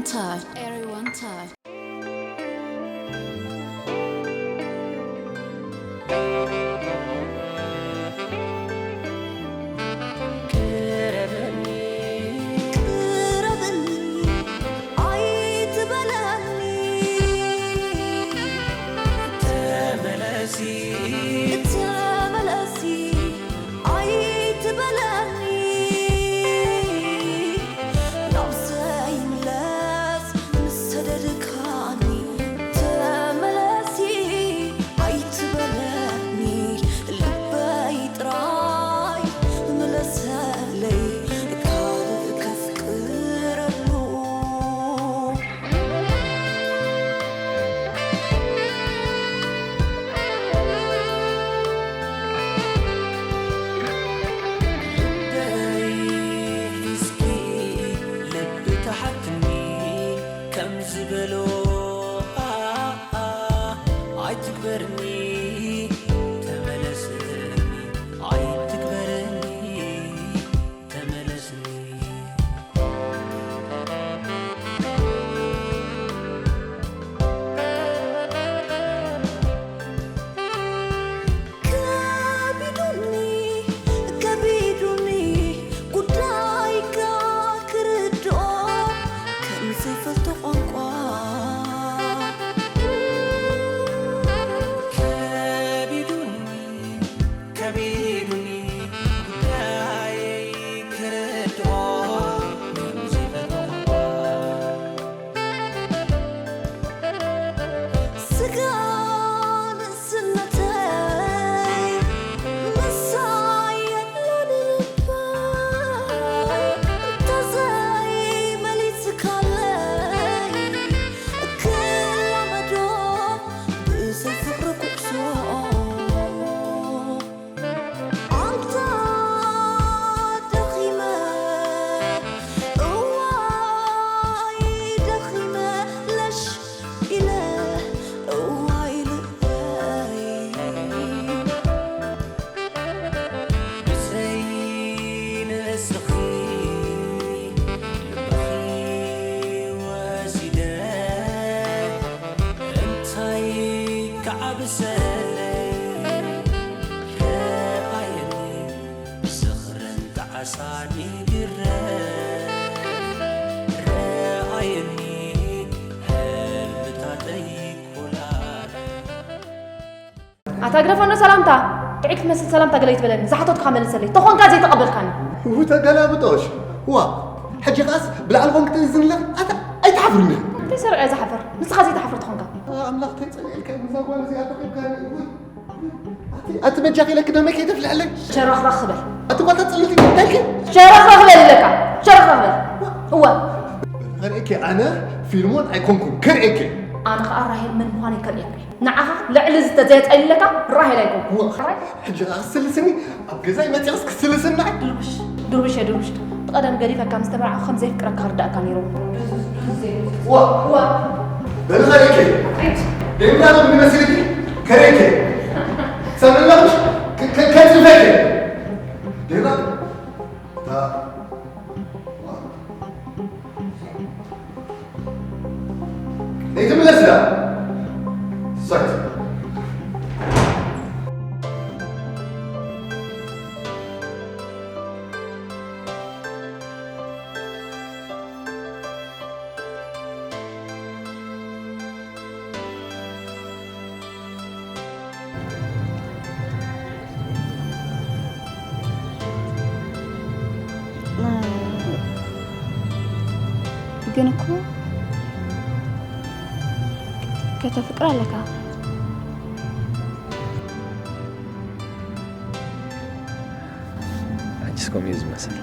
Touch. Everyone touch. ቅረበኒ፣ ቅረበኒ፣ ኣይትበለኒ። ተመለሲ፣ ተመለሲ፣ ኣይትበለኒ። ናብ ዘይምለስ ምስ ሰደድካኒ ተመለሲ ኣይትበለኒ። ልበይ ጥራይ ምለሰለይ ካልእ ከፍቅረሉ። ልበይ እስኪ ልቢ ተሓትኒ ከም ዝበሎ ኣይትግበርኒ ተመለስኒ ኣይትግበርኒ ተመለስኒ። ከቢዱኒ ከቢዱኒ ጉዳይካ ክርድኦ ከም ዘይፈልጦ ቋንቋ ከቢዱኒ ከቢዱኒ ጉዳየይ ክርድኦ ከም ዘይፈልጦ ቋንቋ ስጋ ንእስነተይ ምሳይ የለን ልበይ እንተዘይመሊስካለይ ክላመዶ ብዘይ ፍቕሪ ኩዕሶ ኣንታ ደኺመ እዋይ ደኺመ ለሽ ኢለ እዋይ ልበይ ብዘይ ንስኺ ልብኺ ወሲደ እንታይ ክዓብሰለይ ረኣየኒ ብዝኽርን ጣዕሳን ይግረፍ ረኣየኒ ህልምታተይ ኮላር ኣታ ግደፈኖ ሰላምታ ጥዑይ ክትመስል ሰላምታ ገለ ይትበለኒ ዝሓተትኩኻ መልሰለይ ተኾንካ ዘይተቐበልካኒ ው ተገላብጦሽ ዋ ሕጂ ኸኣስ ብላዕሊ ኾንክ ትእዝንለኽ ኣታ ኣይትሓፍርን ኢኻ እንታይ ሰሪቐ እየ ዝሓፍር ንስኻ ዘይትሓፍር ተኾንካ ኣምላኽ እንታይ ጸሊኤልካ እዩ እዛ ጓል እዚኣ ተኺብካ ኣቲ በጃኺ ኢለኪ ደመይ ከይተፍልሐለይ ሸረኽረኽ በል ኣቲ ጓል ተጽልቲ ታይኪ ሸረኽረኽ በል ኢለካ ሸረኽረኽ በል እወ ከርእየኪ ኣነ ፊልሞን ኣይኮንኩን ከርእየኪ ኣነ ኸኣ ራሄል መን ምዃነይ ከርእየካ እየ ንዓኻ ልዕሊ ዝተዘየጠይለካ ራሄል ኣይኮንኩን ሕጂ ኸኣ ክስልስኒ ኣብ ገዛይ መጺኣስ ክስልስና ድርብሽ ድርብሽ እየ ድርብሽ ብቐደም ገዲፈካ ምስ ተመርዓኹ ከም ዘየፍቅረካ ክርዳእካ ነይሩ ዋ ዋ በልኻ ደይምዳዶ ብመሲልኪ ከረይከ ሰምዕላሽ ከጽፈከ ደይራ ደይትምለስ ዳ ሳይት ግን እኮ ከተፍቅር ኣለካ። ሕጅስ ከምኡ እዩ ዝመስል።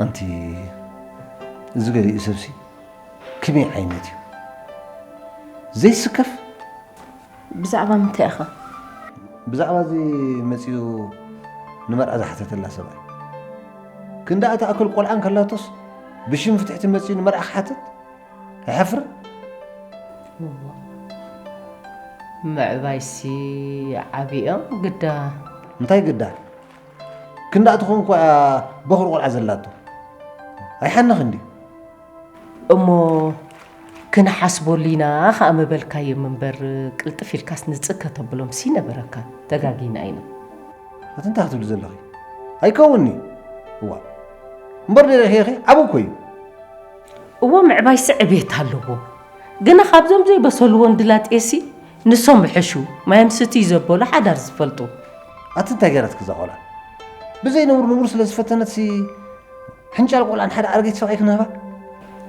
ኣንቲ እዚ ገሊኡ ሰብሲ ከመይ ዓይነት እዩ ዘይስከፍ? ብዛዕባ ምንታይ ኢኻ? ብዛዕባ እዚ መጺኡ ንመርዓ ዝሓተተላ ሰብኣይ ክንዳ እታ ኣክል ቆልዓ እንከላቶስ ብሽም ፍትሕቲ መጺኡ ንመርዓ ክሓትት ኣይሓፍርን? ምዕባይሲ ዓብዮም ግዳ እንታይ ግዳ ክንዳ ትኾን እኳ በኽሪ ቆልዓ ዘላቶ ኣይሓንኽ እንዲ እሞ ክንሓስበሉ ኢና ከኣ ምበልካዮም እምበር ቅልጥፍ ኢልካስ ንጽግ ከተብሎም ሲ ነበረካ ተጋጊና ኢና ኣቲ እንታይ ክትብሉ ዘለኺ ኣይከውንኒ እዋ እምበር ደረኺ ዓብ እኮ እዩ እዎ ምዕባይ ስዕቤት ኣለዎ ግና ካብዞም ዘይበሰሉ ወንድላጤሲ ንሶም ይሕሹ ማዮም ስቲ ዘበሉ ሓዳር ዝፈልጡ ኣቲ እንታይ ገይራትኪ እዛ ቆልዓ ብዘይ ነብሩ ንብሩ ስለ ዝፈተነትሲ ሕንጫል ቆልዓ ንሓደ ኣረጊት ፈቒ ክንህባ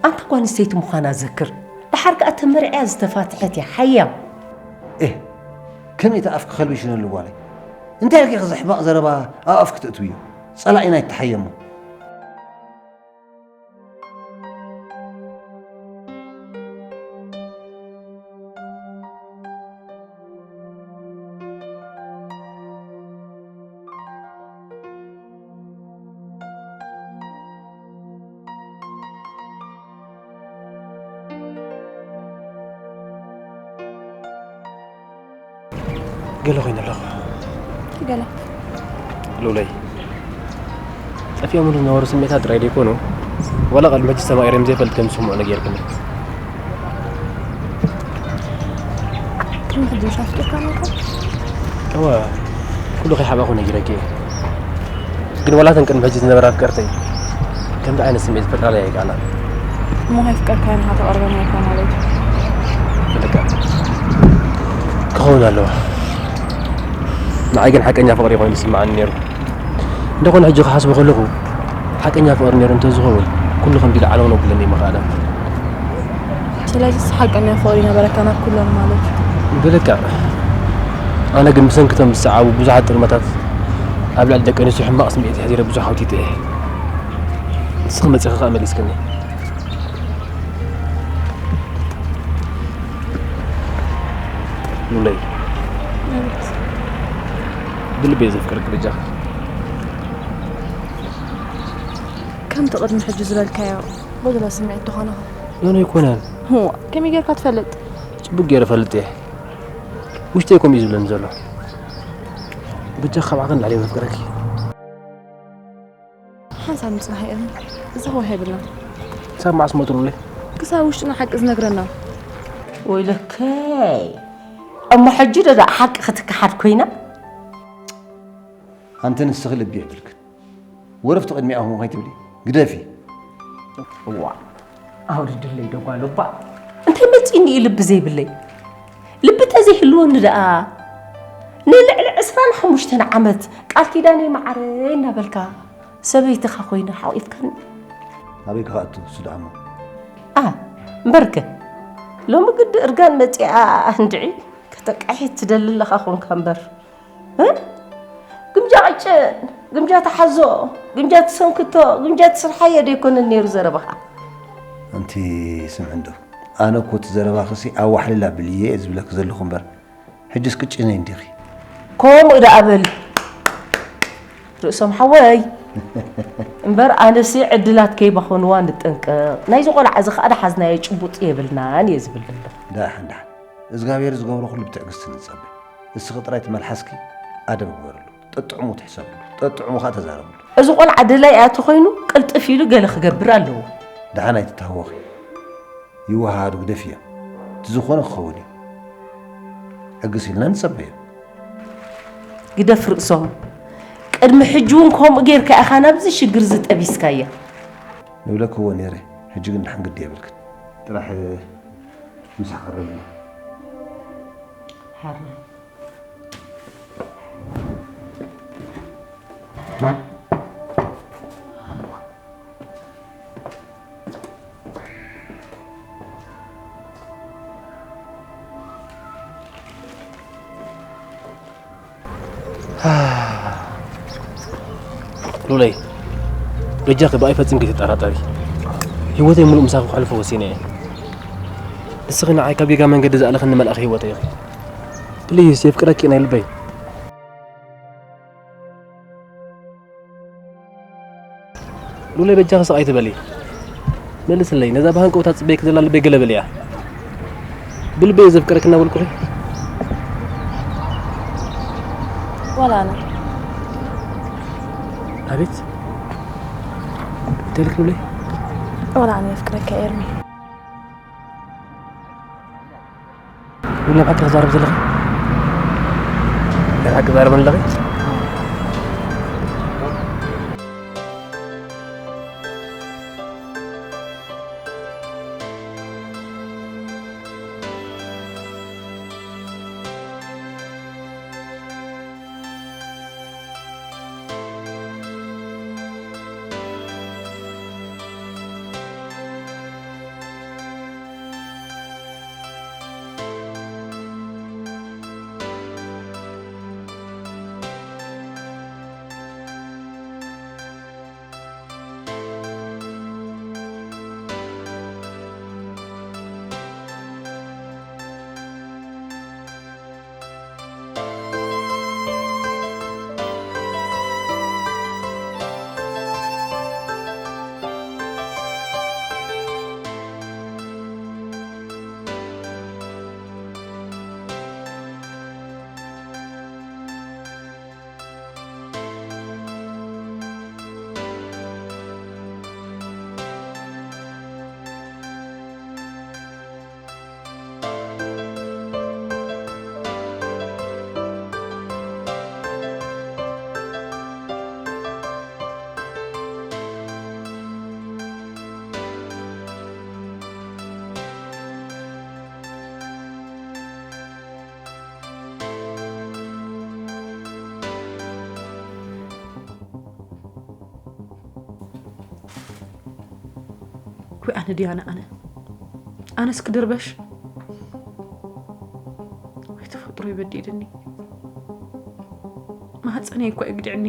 ኣንታ ጓል ኣንስተይቲ ምዃና ዘክር ደሓር ከኣ ተመርዕያ ዝተፋትሐት እያ ሓያም ኤህ ከመይ እቲ ኣፍኪ ከልብሽነሉ ጓለይ እንታይ ኢልኪ ኢኺ እዚ ሕማቕ ዘረባ ኣብ ኣፍኪ ተእትውዮ ጸላኢና ይተሓየሞ ገለ ኮይነ ኣለኹ ገለ ሉለይ ጠፊኦምሉ ዝነበሩ ስሜታት ጥራይ ደይኮኑ ዋላ ቅድሚ ሕጂ ሰማቂሮም ዘይፈልጥ ከም ዝስምዑ ነጊርክኒ ቅድሚ ሕጂ ምሽ ኣፍቂርካ ነርካ እወ ኩሉ ከይሓባኹ ነጊረኪ እየ ግን ዋላ ተን ቅድሚ ሕጂ ዝነበራ ኣፍቀርተይ ከምዚ ዓይነት ስምዒት ዝፈጥራለይ ኣይከኣላን እሞ ከይፍቀርካዮ ንኻ ተቐርበና ኢልካ ማለት እዩ ብልክዕ ክኸውን ኣለዎ ንዓይ ግን ሓቀኛ ፍቕሪ ኮይኑ ዝስምዓኒ ነይሩ እንተኾነ ሕጂ ክሓስቦ ከለኹ ሓቀኛ ፍቕሪ ነይሩ እንተዝኸውን ኩሉ ከምዚ ኢሉ ዓለውነው ክብለኒ ኣይምኽኣለን ስለዚ ሓቀኛ ፍቕሪ ነበረካ ናብ ኩሎም ማለት እዩ ብልክዕ ኣነ ግን ብሰንክቶም ዝሰዓቡ ብዙሓት ጥልመታት ኣብ ልዕሊ ደቂ ኣንስትዮ ሕማቕ ስምዒት የሕዲረ ብዙሕ ሃውቲተ እየ ንስኺ መፂኺ ከዓ መሊስክኒ ሉለይ ብልበይ ዘፍቅርክ በጃ ከምቲ ቅድሚ ሕጂ ዝበልካዮ በግሎ ስምዒት ዝኾነኹ ኖኖ ኣይኮነን ህዋ ከመይ ጌርካ ትፈልጥ ፅቡቅ ገይረ ፈልጥ እየ ውሽጠይ ከምኡ እዩ ዝብለኒ ዘሎ በጃ ካብ ዓቐን ላዕሊ ዘፍቅረኪ ሓንሳብ ምፅናሕ ይእምን እዚ ከውሒ የብልና ክሳብ መዓስ መጥሩለይ ክሳብ ውሽጥና ሓቂ ዝነግረና ወይለከይ እሞ ሕጂ ዶ ደኣ ሓቂ ክትከሓድ ኮይና ኣንቲ ንስኺ ልቢ የብልክን ወረፍቲ ቅድሚኣ ኹም ከይትብሊ ግደፊ እዋ ኣውርድለይ ዶ ጓል እባ እንታይ መፂኒ እዩ ልቢ ዘይብለይ ልቢ ተዘይህልወኒ ደኣ ንልዕሊ ዕስራን ሓሙሽተን ዓመት ቃል ኪዳነይ መዓረይ እናበልካ ሰበይትኻ ኮይነ ሓቂፍካኒ ኣበይ ክኸኣቱ ስድዓሞ ኣ እምበርከ ሎሚ ግዲ እርጋን መፂኣ እንድዒ ከተቃሒት ትደሊ ኣለኻ ኾንካ እምበር እ? ግምጃ ቅጭን፣ ግምጃ ተሓዞ፣ ግምጃ ትሰንክቶ፣ ግምጃ ትስርሓዮ ዶ ኣይኮነን ነይሩ ዘረባኻ? ኣንቲ ስምዒ እንዶ ኣነ እኮ እቲ ዘረባኺሲ ኣዋሕልል ኣብልየ እየ ዝብለኪ ዘለኹ እምበር ሕጅስ ቅጭነይ እንዲኺ። ከምኡ ደኣ በል ርእሶም ሓወይ እምበር ኣነሲ ዕድላት ከይባኸንዋ ንጠንቀቕ ናይዚ ቆልዓ እዚ ከኣ ደሓዝናዮ ጭቡጥ የብልናን እየ ዝብል ዘለኹ። ደሓን ደሓን እዝጋብሄር ዝገብሮ ኩሉ ብትዕግስቲ ንጸበ። እስኺ ጥራይ እቲ መልሓስኪ ኣደብ ግበርሉ። ጠጥዕሙ ትሕሰብሉ። ጠጥዕሙ ከኣ ተዛረብሉ። እዚ ቆልዓ ደላይ ኣያ ተኾይኑ ቅልጥፍ ኢሉ ገለ ክገብር ኣለዎ። ደሓን ኣይትተሃወኺ። ይወሃሃዱ ግደፍዮ። እቲ ዝኾነ ክኸውን እዩ። ዕግስ ኢልና ንጸበዮ። ግደፍ ርእሶም። ቅድሚ ሕጂ እውን ከምኡ ጌርካ ኢኻ ናብዚ ሽግር እዚ ጠቢስካያ። ንብለክዎ ነይረ። ሕጂ ግን ደሓን ግዲ የብልክን። ጥራሕ ምሳሕ ቀረብና። ሓራይ። ሉለይ በጃኺ ብኣይ ፈጺምኪ ትጠራጠሪ። ህይወተይ ሙሉእ ምሳኺ ከሕልፎ ወሲነ እየ። ንስኺ ንዓይ ካብ ጌጋ መንገዲ ዝኣለኽኒ መልኣኽ ህይወተይ ኢኺ። ፕሊዝ የፍቅረኪ ናይ ልበይ። ሉለይ በጃኺ ስቕ ኣይትበሊ። መልስለይ፣ ነዛ ብሃንቀውታ ትጽበየኪ ዘላ ልበይ ገለ በልያ። ብልበይ ዘፍቅረኪ እናበልኩኺ። ዋላ ኣነ ኣቤት። እንታይ ኢልክ ሉለይ? ዋላ ኣነ የፍቅረካ ኤርሚ። ሉለይ ብሓቂ ክዛረብ ዘለኺ? ናይ ሓቂ ዛረበኒ ኣለኺ? ኩይ ኣነ ድያነ ኣነ ኣነስ ክድርበሽ ወይ ተፈጥሮ ይበዲድኒ ማህፀነይ እኳ ይግድዕኒ።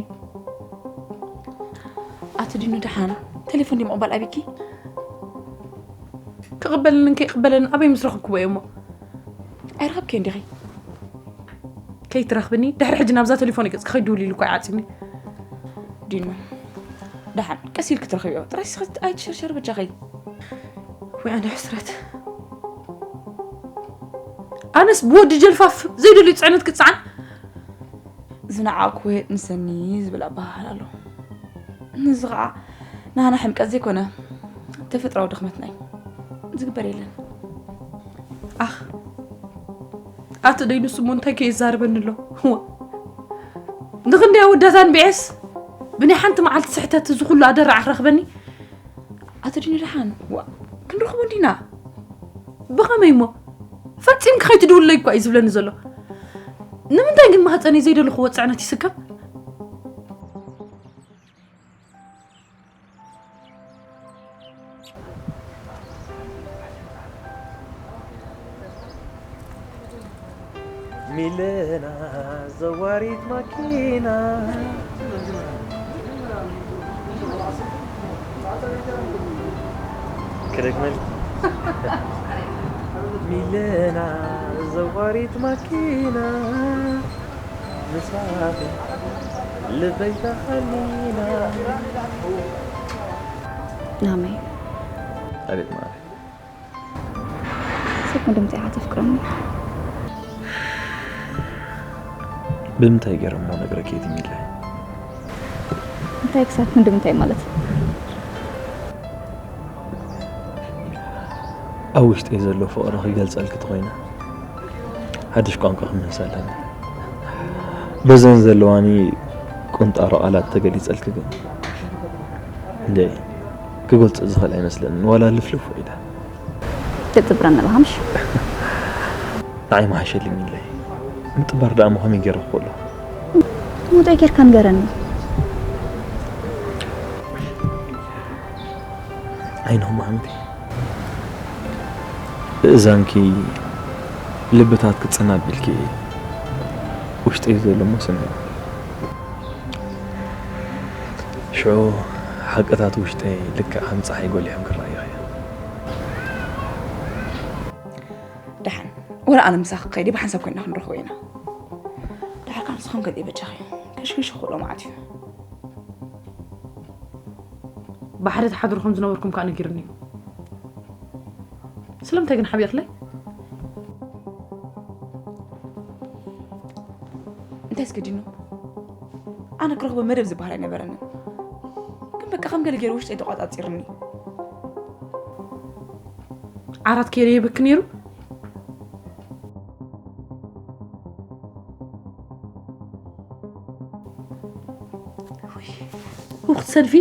ኣቲ ዲኑ ደሓን ቴሌፎን ዲ ምቕባል ኣቢኪ? ክቕበልንን ከይቕበለንን ኣበይ ምስ ረኽብክዎ እየ እሞ? ኣይረኸብክዮን ዲኺ? ከይትረኽብኒ ድሕሪ ሕጂ ናብዛ ቴሌፎን ገጽ ክኸይድ ድውል ኢሉ እኳ ይዓጽኒ። ዲኑ ደሓን ቀስ ኢልክ ትረኽብዮ ጥራይ ስኸት ኣይትሸርሸር በጃኸይ። ወይ ኣነ ሕስረት። ኣነስ ብወዲ ጀልፋፍ ዘይደልዩ ጽዕነት ክጽዓን ዝነዓቕኩ ንሰኒ ዝብል ኣበሃህላ ኣሎ። ንዚ ኸዓ ንሃና ሕምቀት ዘይኮነ ተፈጥራዊ ድኽመትና እዩ። ዝግበር የለን። ኣኽ ኣቲ ደይ ንሱ እሞ እንታይ ከየዛርበኒ ኣሎ? እዋ ንኽንደይ ኣወዳት ኣንቢዐስ ብናይ ሓንቲ መዓልቲ ስሕተት እዚ ኩሉ ኣደራዕ ክረኽበኒ? ኣቲ ድኒ ደሓን ዋ ክንረኽቦ እንዲና። ብኸመይ እሞ ፈጺምኪ ከይትድውለይ እኳ እዩ ዝብለኒ ዘሎ። ንምንታይ ግን ማህፀነይ ዘይደለኽዎ ፅዕነት ይስከም? ሚለና ዘዋሪት ማኪና ክደግመል ሚለና ዘዋሪት ማኪና ምሳኺ ልበይ ተሃኒና። ናመይ ኣቤት ማረ ሰብ ክንዲ ምንታይ ኢኻ ተፍቅረኒ? ብምንታይ ገይረ እሞ ነግረኪ እቲ ሚለ? እንታይ ክሳብ ክንዲ ምንታይ ማለት? ኣብ ውሽጠይ ዘሎ ፍቕሪ ክገልጸልኪ ተኾይነ ሓድሽ ቋንቋ ክምህዝ ኣለኒ። በዘን ዘለዋኒ ቁንጣሮ ቃላት ተገሊጸልኪ ግን እንደ ክገልጾ ዝኽእል ኣይመስለንን። ዋላ ልፍልፍ ኢለ ትጥብረኒ ኣለኻ ምሽ? ንዓይ መሓሸልኝ ኢለይ ምጥባር ደኣ እሞ ከመይ ገይረ ክኽእሎ? ትሙጠይ ጌርካ ንገረኒ። ኣይንኹም ሓምቲ እእዛንኪ ልብታት ክጽና ኣቢልኪ ውሽጠይ ዘሎ እሞ ስምዒ ሽዑ ሓቅታት ውሽጠይ ልክዕ ከም ጸሓይ ጎሊሖም ክረኣዩኺ እዮም። ደሓን ወላ ኣነ ምሳኺ ከይዲ ብሓንሳብ ኮይና ክንረኽቦ ኢና። ድሓር ካብ ንስኹም ገለ በጃኺ ከሽክሽ ክእሎ ማለት እዩ። ባሕሪ ትሓድሩ ከም ዝነበርኩም ከዓ ነጊርኒ እዩ። ስለምንታይ ግን ሓቢእክለይ? እንታይ ስገዲኑ? ኣነ ክረኽቦ መደብ ዝበሃል ኣይነበረንን። ግን በቃ ከም ገለ ገይሩ ውሽጠይ ተቋጻጺርኒ። ዓራት ከይረ የብክ ነይሩ። ውኽቲ ሰልፊ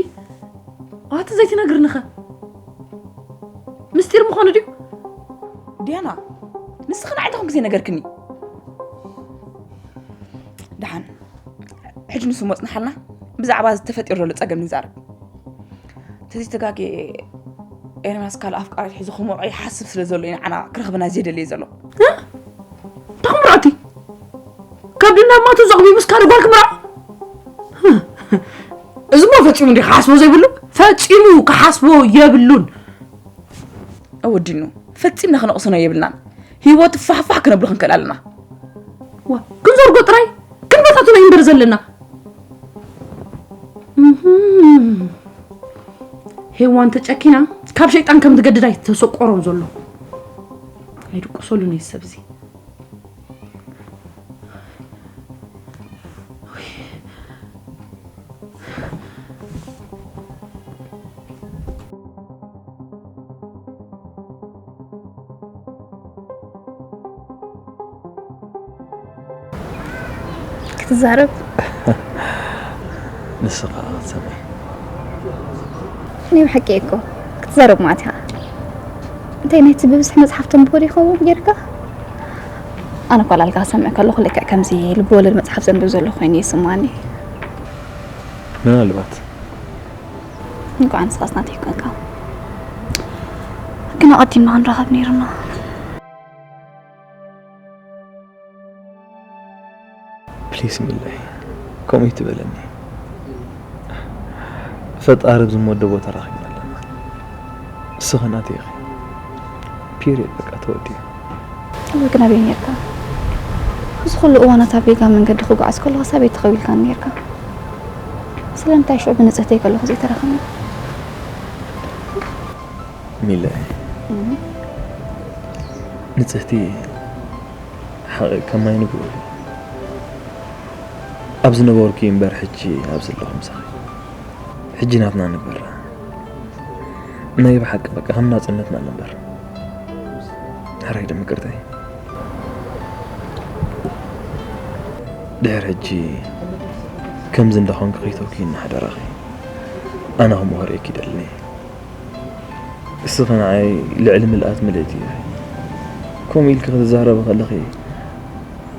ኣቲ ዘይትነግርንኸ ምስጢር ምዃኑ ድዩ? ዲያና ንስኺ ንዓይ ተኹም ግዜ ነገርክኒ። ደሓን ሕጂ ንሱ መጽናሓልና ብዛዕባ ዝተፈጢሩ ዘሎ ጸገም ንዛረብ። ተዚ ተጋጌ ኤርሚያስ ካልእ ኣፍቃሪት ሒዙ ክምርዖ ይሓስብ ስለ ዘሎ ኢና ዓና ክረኽበና ዘየደለየ ዘሎ። ተኽምራቲ ካብ ድና ማቱ ዘቕቢቡ እስካሪ ጓል ክምርዖ። እዚ ሞ ፈጺሙ እንዲ ክሓስቦ ዘይብሉ ፈጺሙ ክሓስቦ የብሉን። ወዲኑ ፈጺምና ክነቕስኖ የብልናን። ህይወት ፋሕፋሕ ክነብሎ ክንክእል ኣለና። ዋ፣ ክንዘርጎ ጥራይ ክንበታትኖ ይንበር ዘለና። እህም። ሄዋን ተጨኪና ካብ ሸይጣን ከም ትገድድ ኣይተሰቆሮን ዘሎ። ኣይድቁሰሉን እዩ ሰብ እዚ። ክትዛረብ ንስኻ ክትሰምዕ እኔ ብሓቂ እኮ ክትዛረብ ማለት ኢኻ። እንታይ ናይቲ ብብዝሒ መጽሓፍ ተንብቦ ዶ ይኸውን ጌርካ? ኣነ እኳ ላልካ ክሰምዕ ከለኹ ልክዕ ከምዚ ልብወለድ መጽሓፍ ዘንብብ ዘሎ ኮይኑ ይስማኒ። ምናልባት እንኳዕ ንስኻስ ናተይ ኮንካ። ግን ኣቐዲምና ክንራኸብ ነይሩና። ፕሊስ ሚለይ ከምኡ ይትበለኒ። ፈጣሪ ብዝመደቦ ተራኺብና ኣለና። ንስኺ ናተይ ኢኺ። ፒሪየድ በቃ ተወዲኡ። እወ ግን ኣበይ ነርካ? እዚ ኩሉ እዋናት ኣብ ጌጋ መንገዲ ክጓዓዝ ከለኹ ሳበይ ተኸዊልካኒ ነርካ? ስለምንታይ ሽዑ ብንጽህተይ ከለኹ ዘይተራኸብና? ሚለ ንጽህቲ ሓቂ ከማይ ንግበሩ ኣብ ዝነበርኩ እምበር ሕጂ ኣብ ዘለኹ ምሳኺ ሕጂ ናትና ንግበራ ናይ ብሓቂ በቃ ከም ናጽነትና ንበር ሕራይ ድምቅርተይ ድሕር ሕጂ ከምዚ እንዳኾንኪ ከይተውኪ እናሓደራኺ ኣነ ከምኡ ክርእየኪ ይደልኒ እስኺ ንዓይ ልዕሊ ምልኣት ምልእቲ ኢኺ። ከምኡ ኢልኪ ክትዛረቢ ከለኺ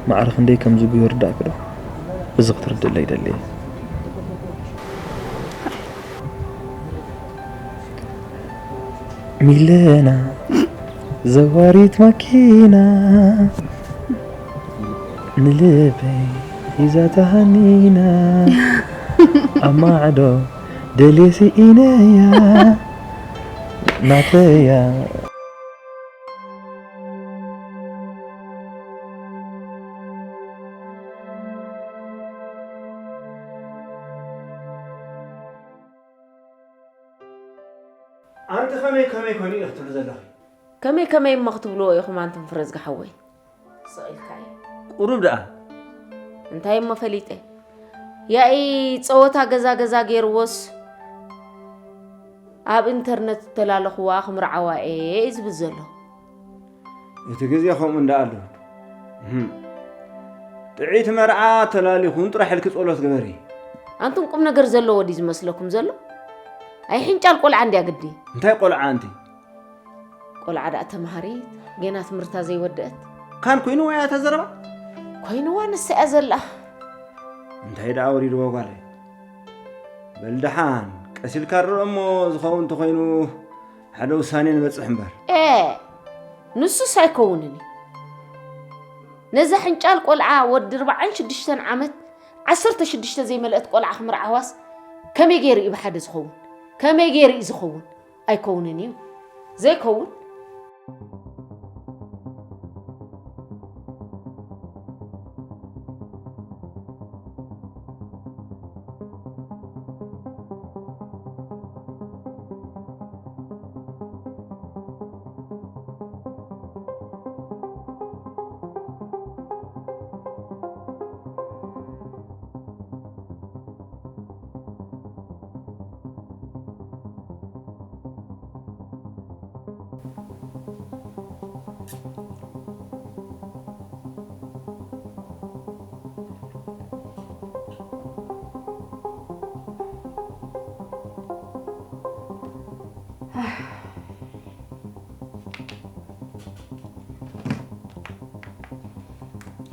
ማዕረ ክንደይ ከም ዝጉሂ ይርዳእኪ ዶ? እዚ ክትርድእለይ ይደሊ እየ። ሚለና ዘዋሪት ማኪና ንልበይ ሒዛ ተሃኒና ኣብ ማዕዶ ደልየ ስኢነያ ናተያ ኣንቲ ከመይ ከመይ ኮይኑ ኢኺ ትብሉ ዘለኺ? ከመይ ከመይ እሞ ክትብልዎ ኢኹም ኣንቱም ፍረዝጊ ሓወይ? ስቕ ኢልካ እዩ። ቁሩብ ደኣ። እንታይ እሞ ፈሊጠ? ያኢ ጸወታ ገዛ ገዛ ገይርዎስ ኣብ ኢንተርነት ዝተላለኽዋ ክምርዓዋ እየ እዩ ዝብል ዘሎ። እቲ ግዜ ከምኡ እንዳ ኣሎ። እህም። ጥዕይቲ መርዓ ተላሊኹን ጥራሕ ኢልኪ ጸሎት ግበሪ። ኣንቱም ቁም ነገር ዘለዎ ድዩ ዝመስለኩም ዘሎ? ኣይ ሕንጫል ቆልዓ እንድያ ግዲ። እንታይ ቆልዓ ኣንቲ? ቆልዓ ደኣ ተምሃሪት፣ ጌና ትምህርታ ዘይወደአት። ካን ኮይንዋ እያ እታ ዘረባ? ኮይንዋ ንሳ እያ ዘላ። እንታይ ደኣ ወሪድዎ ጓለይ? በል ደሓን ቀስ ኢልካ ርእ እሞ ዝኸውን እንተኾይኑ ሓደ ውሳኔ ንበጽሕ እምበር። ኤ ንሱስ ኣይከውንን እዩ። ነዛ ሕንጫል ቆልዓ ወዲ ኣርባዓን ሽዱሽተን ዓመት ዓሰርተ ሽዱሽተ ዘይመልአት ቆልዓ ክምርዓዋስ ከመይ ገይሩ እዩ ብሓደ ዝኸውን? ከመይ ገይሩ እዩ ዝኸውን? ኣይከውንን እዩ። ዘይከውን።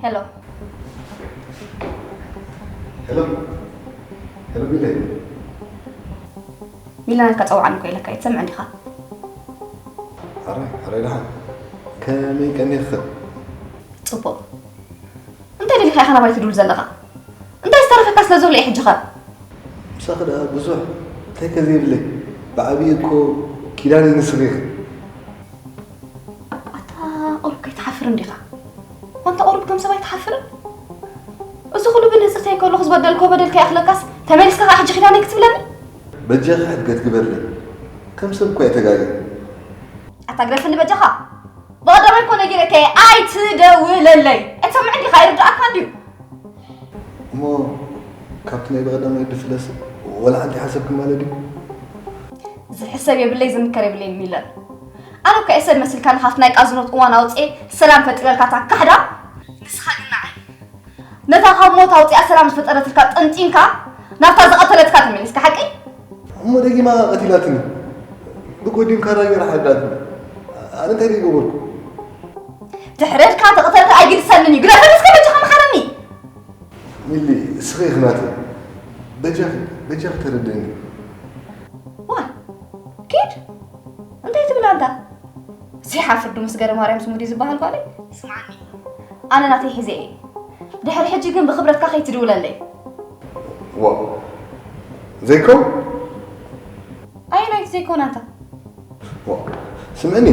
ሄሎ። ሄሎ ሄሎ፣ ቢለይ። ሚላን ኢልካ ጸውዓኒ እኮ ኢለካ እየ፣ ትሰምዕ እንዲኻ? ሕራይ ሕራይ፣ ደሓን። ከመይ ቀኒኽኺ? ጽቡቕ። እንታይ ደሊኻ ኢኻ ናባይ ትድውል ዘለኻ? እንታይ ዝተረፈካ ስለ ዘሎ እየ ሕጂ ኸ? ምሳኺ ደኣ ብዙሕ እንታይ ከ ዘይብለይ? ብዓብዪ እኮ ኪዳነይ ንስኺ ኢኺ። ኣታ ቁሩብ ከይትሓፍር እንዲኻ? ኣንታ ቁሩብ ከም ሰብ ኣይትሓፍርን? እዚ ኩሉ ብንእጽተይ ከለኹ ዝበደልክዎ በደል ከይኣኽለካስ ተመሊስካ ከኣ ሕጂ ኪዳነይ ክትብለኒ? በጃኺ ሕድገት ግበርለይ። ከም ሰብ እኮ እየ ተጋግየ። ኣታ ግደፈኒ በጃኻ። ብቐዳማይ እኮ ነጊረካ እየ ኣይትደውለለይ። ኣይትሰምዕን ዲኻ? ኣይርድኣካን ድዩ? እሞ ካብቲ ናይ ብቐዳማይ ድፍለስ ወላ ሓንቲ ሓሰብኪ ማለት ድዩ? ዝሕሰብ የብለይ ዝምከር የብለይን ሚለር። ኣነ እኮ እየ ሰብ መሲልካኒ ካብቲ ናይ ቃዝኖት እዋን ኣውፅኤ ሰላም ፈጢረልካ እታ ካሕዳ። ንስኻ ግን ንዓይ ነታ ካብ ሞት ኣውፂኣ ሰላም ዝፈጠረትልካ ጠንጢንካ ናብታ ዝቐተለትካ ተመሊስካ ሓቀይ? እሞ ደጊማ ቀቲላትኒ። ብጎዲም ካራ ገይራ ሓዳትኒ። ኣነ እንታይ ደይገበርኩ? ድሕረድካ ተቐተልካ ኣይግድሰንን እዩ። ግደፈኒ እስከ በጃኻ መሓረኒ። ሚሊ እስኺ ኢኺ ናተይ። በጃኺ በጃኺ ተረድእኒ። ዋይ ኪድ እንታይ ትብል ኣንታ? ዘይሓፍር ዶ ምስ ገረ ማርያም ስሙዲ ዝበሃል ጓለይ? ስምዓኒ ኣነ ናተይ ሒዘ እየ። ድሕሪ ሕጂ ግን ብኽብረትካ ከይትድውለለይ። ዋው ዘይከው ኣየናይቲ ዘይኮን ኣንታ? ዋው ስምዕኒ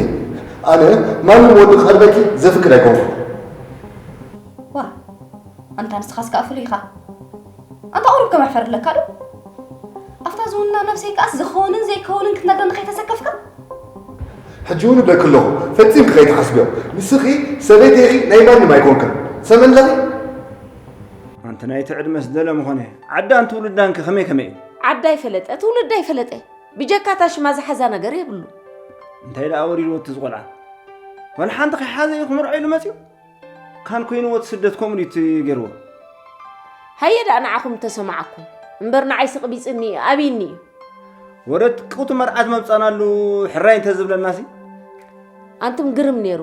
ኣነ ማንም ወዲ ክቐርበኪ ዘፍቅድ ኣይኮንኩ። ዋ ኣንታ ንስኻስ ከኣ ፍሉይ ኢኻ። ኣንታ ቁሩብ ከመሕፈር ኣለካ ዶ? ኣብታ ዝውንና ነብሰይ ከኣስ ዝኸውንን ዘይከውንን ክትነግረኒ ከይተሰከፍካ? ሕጂ እውን እብለኪ ኣለኹ ፈጺምኪ ከይትሓስብዮ። ንስኺ ሰበይቲ ኢኺ ናይ ማንም ኣይኮንክን። ትሰምዕኒ ኣለኺ? ኣንቲ ናይቲ ዕድመስ ደለ ምኾነ ዓዳን ትውልዳንከ ከመይ ከመይ እዩ? ዓዳ ኣይፈለጠ ትውልዳ ኣይፈለጠ ብጀካ እታ ሽማ ዝሓዛ ነገር የብሉ። እንታይ ደኣ ወሪድዎ እቲ ዝቖልዓ? ዋላ ሓንቲ ከይሓዘ እዩ ክምርዖ ኢሉ መጺኡ? ካን ኮይንዎ እቲ ስደት ከምኡ ድዩ እቲ ገይርዎ? ሃየ ደኣ ንዓኹም እንተሰማዓኩም እምበር ንዓይሲ ቅቢጽኒ ኣብይኒ እዩ። ወረ ጥቅውቲ መርዓት መብጻናሉ ሕራይ እንተዝብለናሲ? ኣንቱም ግርም ነይሩ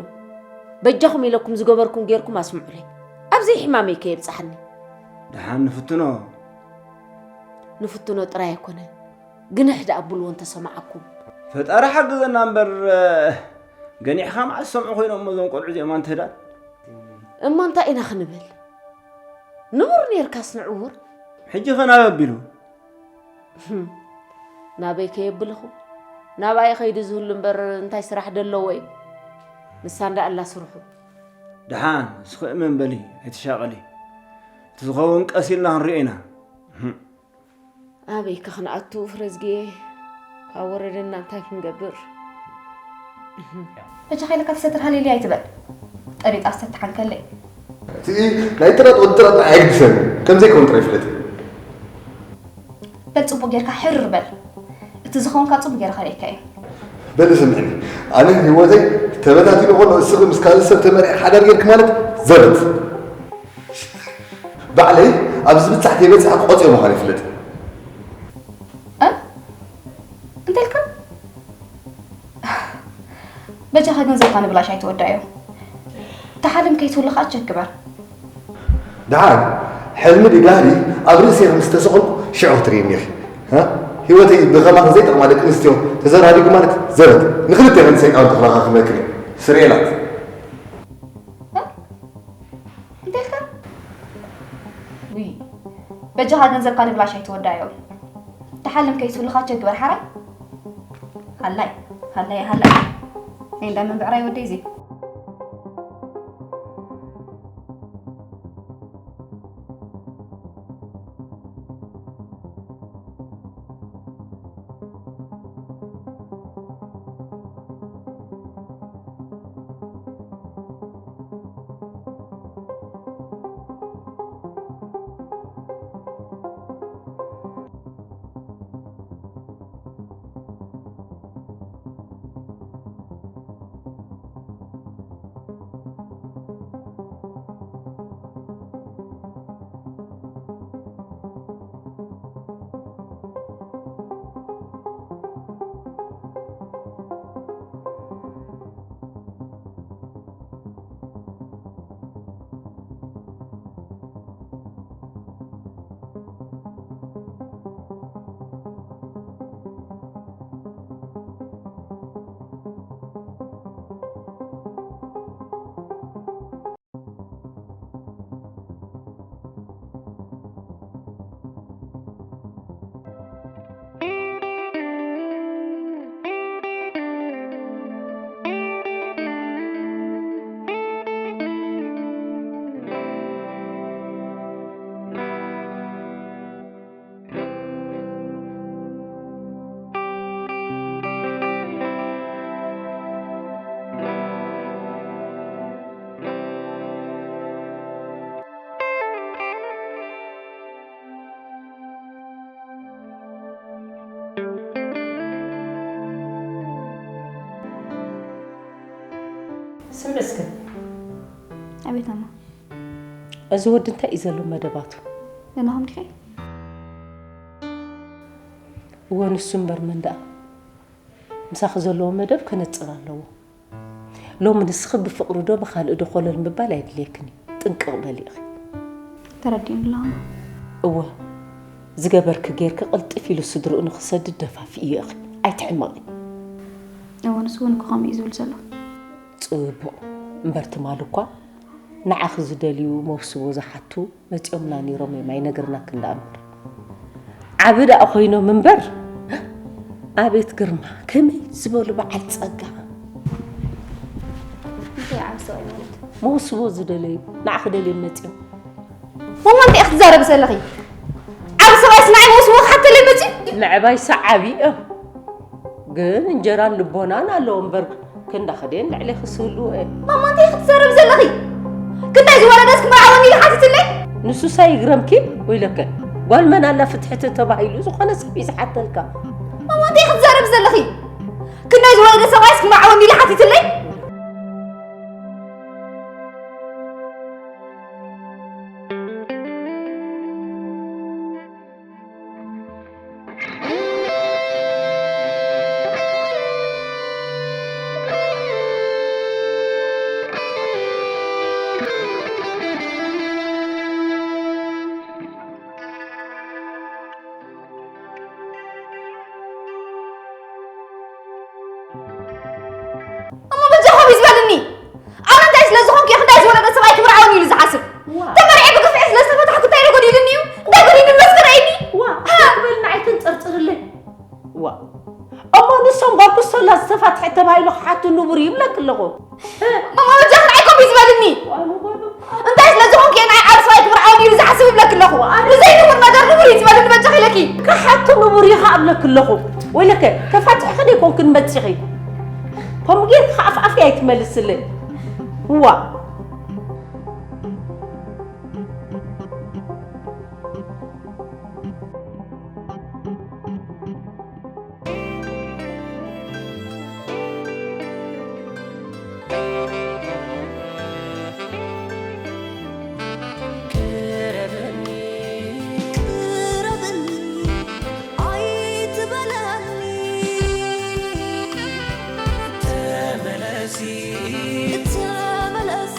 በጃኹም ኢለኩም ዝገበርኩም ጌርኩም ኣስምዑለይ። ኣብዘይ ሕማመይ ከየብጽሓኒ። ደሓን ንፍትኖ። ንፍትኖ ጥራይ ኣይኮነን ግንሕ ደኣ ኣብልዎ እንተሰማዓኩም። ፈጣሪ ሓግዘና እምበር ገኒሕኻ መዓስ ዝሰምዑ ኮይኖም እሞ እዞም ቆልዑ እዚኦም ኣንተ ህዳን። እሞ እንታይ ኢና ክንብል? ንቡር ኔርካስ ንዕውር። ሕጂ ኸ ናበይ ኣቢሉ? ናበይ ከየብልኹም? ናብኣ ይኸይድ ዝህሉ እምበር እንታይ ስራሕ ዶ ኣለዎ እዩ? ንሳ እንዳ ኣላ ስርሑ። ደሓን እስኺ እመን በሊ ኣይትሻቐሊ። እቲ ዝኸውን ቀስ ኢልና ክንሪኦ ኢና። ኣበይ ከ ክንኣቱ ፍረዝግየ ካብ ወረደና እንታይ ክንገብር? በጃኻ ኢለካ ተሰትር ሃሌሉያ ኣይትበል። ጠሪጣ ዝተትሓንከለይ። እቲ ናይ ጥራጥ ወዲ ጥራጥ ንዓይ ኣይግድሰኒ ከም ዘይከውን ጥራይ ፍለጥ። በል ጽቡቕ ጌርካ ሕርር በል። እቲ ዝኸውን ካብ ጽቡቕ ጌረ ከርእየካ እየ። በሊ ስምዕኒ ኣነ ህይወተይ ተበታቲኑ ከሎ እስኺ ምስ ካልእ ሰብ ተመርዒ ሓዳር ጌርኪ ማለት ዘበት። ባዕለይ ኣብ ዝብጻሕ ከይበጽሐ ክቆጽዮ ምዃን ይፍለጥ። እ? እንታይ ኢልካ? በጃኻ ገንዘብካ ንብላሽ ኣይትወዳዮ። እታ ሓልም ከይትውልኻ ቸክ ግበር። ደሓን ሕልሚ ድጋሪ ኣብ ርእሰይ ከም ዝተሰቐልኩ ሽዑ ክትርእይኒ ኢኺ። እ? ህይወተይ ብኸማኺ ዘይጠቕማ ደቂ ኣንስትዮ ተዘራሪጉ ማለት ዘበት። ንክልቴኽን ሰይጣን ተኽላኻ ክመክር እየ። ስርኤላት። እንታይ ኢልካ? ውይ በጃኻ ገንዘብካ ንብላሽ ኣይትወዳዮ። ተሓልም ከይስሉኻ ቸክ ግበር ሓራይ። ሃላይ፣ ሃላይ፣ ሃላይ። ናይ እንዳ መን ብዕራይ ወደይ እዚ። ስምዒ እስከ። ኣቤት ማማ። እዚ ወዲ እንታይ እዩ ዘሎ መደባቱ? ገና ከምቲ ኸይ? እወ፣ ንሱ እምበር መን ደኣ? ምሳኺ ዘለዎ መደብ ከነጽር ኣለዎ። ሎሚ ንስኺ ብፍቕሪ ዶ ብኻልእ ዶ ኮለል ምባል ኣይድልየክን እዩ። ጥንቅቕ በሊ ኢኺ። ተረዲኡኒ ኣሎ። እወ፣ ዝገበርኪ ጌርኪ ቅልጥፍ ኢሉ ስድርኡ ንኽሰድድ ደፋፍእዮ ኢኺ። ኣይትሕመቒ። እወ፣ ንሱ እውን እኮ ከምኡ እዩ ዝብል ዘሎ። ጽቡቕ። እምበር ትማል እኳ ንዓኺ ዝደልዩ መውስቦ ዝሓቱ መጺኦምና ነይሮም እዮም፣ ኣይነገርናክን ደኣ እምበር። ዓቢ ደኣ ኮይኖም እምበር። ኣቤት ግርማ፣ ከመይ ዝበሉ በዓል ጸጋ። እንታይ ዓቢ ሰብኣይ ማለት? መውስቦ ዝደለዩ፣ ንዓኺ ደልዮም መጺኦም። ማማ፣ እንታይ ኢኺ ትዛረቢ ዘለኺ? ዓቢ ሰብኣይስ ንዓይ መውስቦ ክሓተለይ መጺኡ? ምዕባይ ሰዓቢ እዮም። ግን እንጀራን ልቦናን ኣለዎ እምበር ክንዳኺ ድየን ልዕሌኺ ዝህልዎ እየን። ማማ፣ እንታይ ኢኺ ትዛረቢ ዘለኺ? ክንዳይ ዝወለደስ ክምርዓወኒ ኢሉ ሓቲትለይ? ንሱሳ ይግረምኪ ወይለከ። ጓል መን ኣላ ፍትሕቲ ተባሂሉ ዝኾነ ሰብ እዩ ዝሓተልካ። ማማ፣ እንታይ ኢኺ ትዛረቢ ዘለኺ? ክንዳይ ዝወለደ ሰብኣይስ ክምርዓወኒ ኢሉ ሓቲትለይ? እሞ በጃኹም ይዝበልኒ። ኣነ እንታይ ስለ ዝኾንኩ እየ ክንዳይ ዝወለደ ሰብኣይ ክምርዓወኒ ኢሉ ዝሓስብ? ዋ። ተመርዒ ብግፍዒ ስለ ዝተፈታሕኩ እንታይ ኢሉ ጎዲሉኒ እዩ? እንታይ ጎዲሉኒ እስከ ረእይኒ? ዋ፣ ሃ! በልና ኣይትንጠርጥርለይ። ዋ። እሞ ንሶም ጓል ክሶላ ዝተፋትሐት ተባሂሉ ክሓቱ ንቡር ይብለክ ኣለኹ። ማማ በጃኺ ንዓይ ከምኡ ይዝበልኒ። እንታይ ስለ ዝኾንኩ እየ ንዓይ ዓርሳይ ክምርዓወኒ ኢሉ ዝሓስብ ይብለኪ ኣለኹ። ንዘይ ንቡር ነገር ንቡር እዩ ዝበልኒ በጃኺ ኢለኪ። ክሓቱ ንቡር እዩ ከኣ እብለኪ ኣለኹ። ወይለከ ተፋቲሕኺ ደይኮንክን መጺኺ። ከምኡ ጌርኪ ከኣ ኣፍኣፍይ ኣይትመልስለይ። እዋ። ቅረበኒ፣ ቅረበኒ፣ ኣይትበለኒ። ተመለሲ፣ ተመለስ፣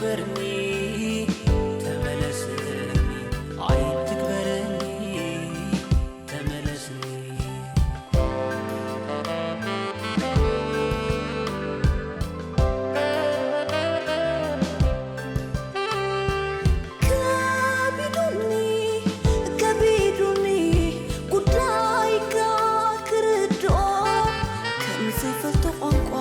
በርኒ ተመለስኒ፣ ኣይትግበረኒ፣ ተመለስኒ። ከቢዱኒ፣ ከቢዱኒ ጉዳይካ ክርድኦ ከም ዘይፈልጦ ቋንቋ።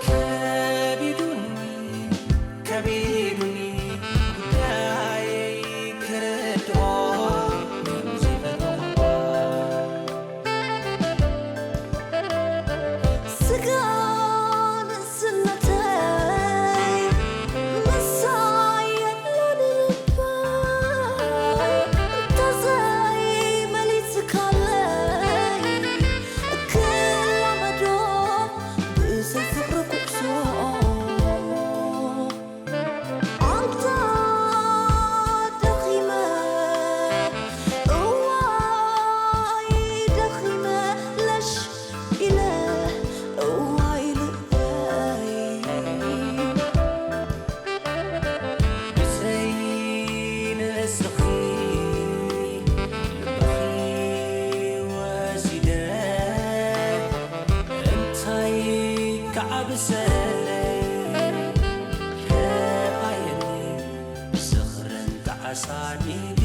ከቢዱኒ፣ ከቢዱኒ ጉዳየይ ክርድኦ ከም ዘይፈልጦ ቋንቋ። ስጋ ንእስነተይ ምሳይ የብሉን ልበይ። እንተዘይመሊስካለይ ክላመዶ ብዘይ ፍቕሪ ኩዕሶ። ኣንታ ደኺመ፣ እዋይ ደኺመ፣ ለሽ ኢለ፣ እዋይ ልበይ። ብዘይ ንስኺ ልበኺ ወሲደ፣ እንታይ ክዓብሰለይ? ረኣየኒ ዝኽርን ተዓሳዲደ።